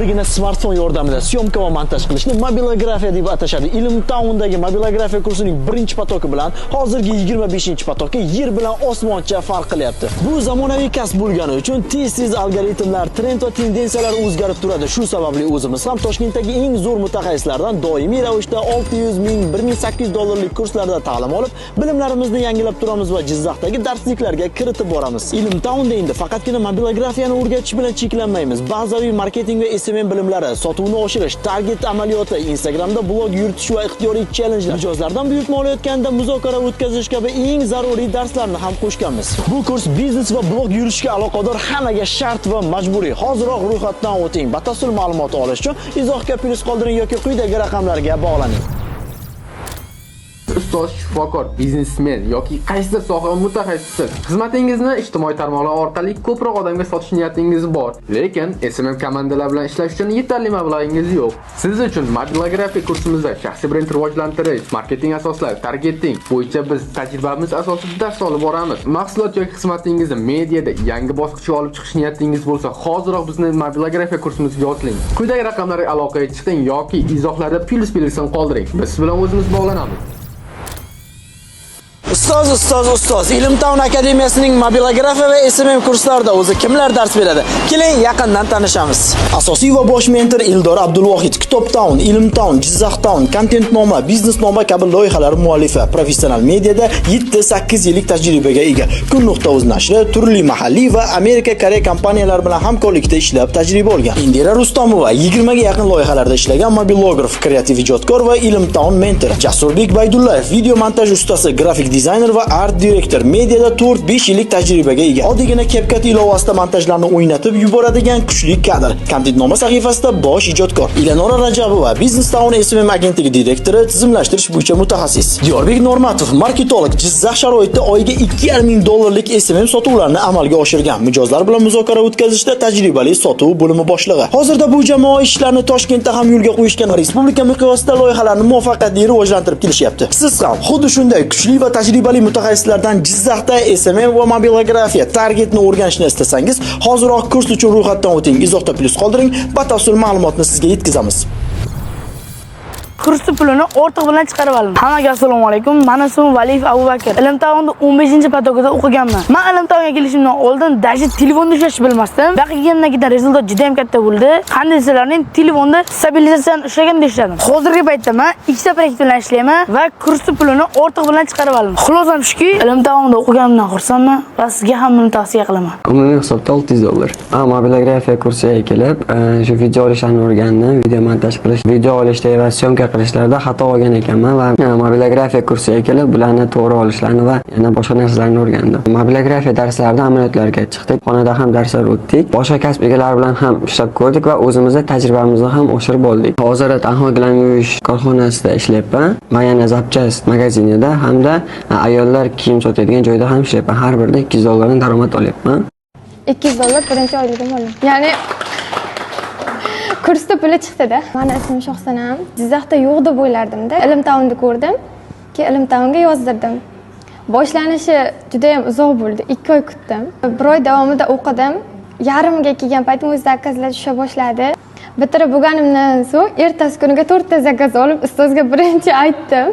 Birgina smartfon yordamida съёмка va montaj qilishni mobilografiya deb atashadi. Ilm Town'dagi mobilografiya kursining birinchi поток i bilan hozirgi 25-поток i yer bilan osmoncha farq qilyapti. Bu zamonaviy kasb bo'lgani uchun tez-tez algoritmlar, trend va tendensiyalar o'zgarib turadi. Shu sababli o'zimiz ham Toshkentdagi eng zo'r mutaxassislardan doimiy ravishda 600 ming, 1800 dollarlik kurslarda ta'lim olib, bilimlarimizni yangilab turamiz va Jizzaxdagi darsliklarga kiritib boramiz. Ilm Town'da endi faqatgina mobilografiyani o'rgatish bilan cheklanmaymiz. Bazaviy marketing va SMM bilimlari, sotuvni oshirish, target amaliyoti, Instagramda blog yuritish va ixtiyoriy challengelar, mijozlardan buyurtma olayotganda muzokara o'tkazish kabi eng zaruriy darslarni ham qo'shganmiz. Bu kurs biznes va blog yuritishga aloqador hammaga shart va majburiy. Hoziroq ro'yxatdan o'ting. Batafsil ma'lumot olish uchun izohga plyus qoldiring yoki quyidagi raqamlarga bog'laning. Ustoz, shifokor, biznesmen yoki qaysidir soha mutaxassisi. Xizmatingizni ijtimoiy tarmoqlar orqali ko'proq odamga sotish niyatingiz bor, lekin SMM komandalar bilan ishlash uchun yetarli mablag'ingiz yo'q. Siz uchun mobilografiya kursimizda shaxsiy brend rivojlantirish, marketing asoslari, targeting bo'yicha biz tajribamiz asosida dars olib boramiz. Mahsulot yoki xizmatingizni mediada yangi bosqichga olib chiqish niyatingiz bo'lsa, hoziroq bizni mobilografiya kursimizga yoziling. Quyidagi raqamlarga aloqaga chiqing yoki izohlarda plyus belgisini qoldiring. Biz siz bilan o'zimiz bog'lanamiz. Ustoz, ustoz, ustoz, Ilm Town akademiyasining mobilografiya va SMM kurslarida o'zi kimlar dars beradi? Keling, yaqindan tanishamiz. Asosiy va bosh mentor Ildor Abdulvohid, Kitob Town, Ilm Town, Jizzax Town, Kontentnoma, Biznesnoma kabi loyihalar muallifi, professional mediada 7-8 yillik tajribaga ega. Kun.uz nashri turli mahalliy va Amerika, Koreya kompaniyalari bilan hamkorlikda ishlab tajriba olgan. Indira Rustamova 20 ga yaqin loyihalarda ishlagan mobilograf, kreativ ijodkor va Ilm Town mentor. Jasurbek Baydullayev video montaj ustasi, grafik dizayner va art direktor, mediada 4-5 yillik tajribaga ega. Oddiygina CapCut ilovasida montajlarni o'ynatib yuboradigan kuchli kadr. Kontentnoma sahifasida bosh ijodkor. Ilanora Rajabova, Business Town SMM agentligi direktori, tizimlashtirish bo'yicha mutaxassis. Diyorbek Normatov, marketolog, Jizzax sharoitida oyiga 2,5 ming dollarlik SMM sotuvlarni amalga oshirgan. Mijozlar bilan muzokara o'tkazishda tajribali sotuv bo'limi boshlig'i. Hozirda bu jamoa ishlarni Toshkentda ham yo'lga qo'yishgan va respublika miqyosida loyihalarni muvaffaqiyatli rivojlantirib kelishyapti. Siz ham xuddi shunday kuchli va tajribali mutaxassislardan Jizzaxda SMM va mobilografiya targetni o'rganishni istasangiz, hoziroq kurs uchun ro'yxatdan o'ting. Izohda plyus qoldiring, batafsil ma'lumotni sizga yetkazamiz. Kursi pulini ortiq bilan chiqarib oldim. Hammaga assalomu alaykum. Mani ismim Valiyev Abubakir. Ilm Townda 15-поток ida o'qiganman. Men Ilm Townga kelishimdan oldin даже telefonda ishlashni bilmasdim. Bu yoqqa kelgandan keyin результат juda ham katta bo'ldi. Qanday desalaring, telefonda stabilizatsiyani ushlaganda ishladim. Hozirgi paytda men ikkita proyekt bilan ishlayman va kursi pulini ortiq bilan chiqarib oldim. Xulosam shuki, Ilm Townda o'qiganimdan xursandman va sizga ham buni tavsiya qilaman. Umumiy hisobda 600 dollar. Mobilografiya kursiga kelib, shu video olishlarni o'rgandim, video montaj qilish, video olishda va съёмка qilishlarda xato olgan ekanman va mobilografiya kursiga kelib, bularni to'g'ri olishlarni va yana boshqa narsalarni o'rgandim. Mobilografiya darslarida amaliyotlarga chiqdik, xonada ham darslar o'tdik. Boshqa kasb egalari bilan ham ishlab ko'rdik va o'zimizni tajribamizni ham oshirib oldik. Hozir Tanho gilam yuvish korxonasida ishlayapman va yana запчасть magazinida hamda ayollar kiyim sotadigan joyda ham ishlayapman. Har birida 200 dollardan daromad olyapman. 200 dollar birinchi oyligim oldim. Ya'ni kursda puli chiqdi-da. Mani ismim Shohsanam. Jizzaxda yo'q deb o'ylardimda. Ilm Townda ko'rdim. Keyin Ilm Townga yozdirdim. Boshlanishi juda ham uzoq bo'ldi. 2 oy kutdim. Bir oy davomida o'qidim. Yarmiga kelgan paytim o'zi zakazlar tusha boshladi. Bitirib bo'lganimdan so'ng ertasi kuniga to'rtta zakaz olib, ustozga birinchi aytdim.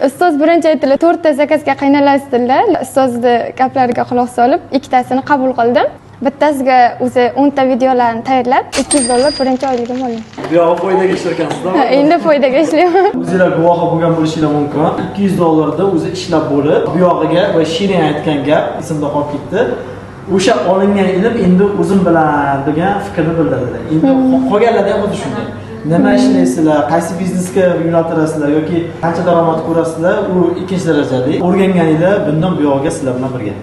Ustoz birinchi aytdilar, to'rtta zakazga qiynalasiz dedilar. Ustozni gaplariga quloq solib, ikkitasini qabul qildim. Bittasiga o'zi 10 ta videolarni tayyorlab, 200 dollar birinchi oyligim oldim. Bu yog'i foydaga ishlarkansizda. Endi foydaga ishlayman. O'zinglar guvohi bo'lgan bo'lishinglar mumkin. 200 dollarda o'zi ishlab bo'lib, bu yog'iga va Shirin aytgan gap esimda qolib ketdi. O'sha olingan ilm endi o'zim bilan degan fikrni bildirdi. Endi qolganlarda ham xuddi shunday. Nima ishlaysizlar, qaysi biznesga yo'naltirasizlar yoki qancha daromad ko'rasizlar, u ikkinchi darajali. O'rganganinglar bundan buyog'iga sizlar bilan birga.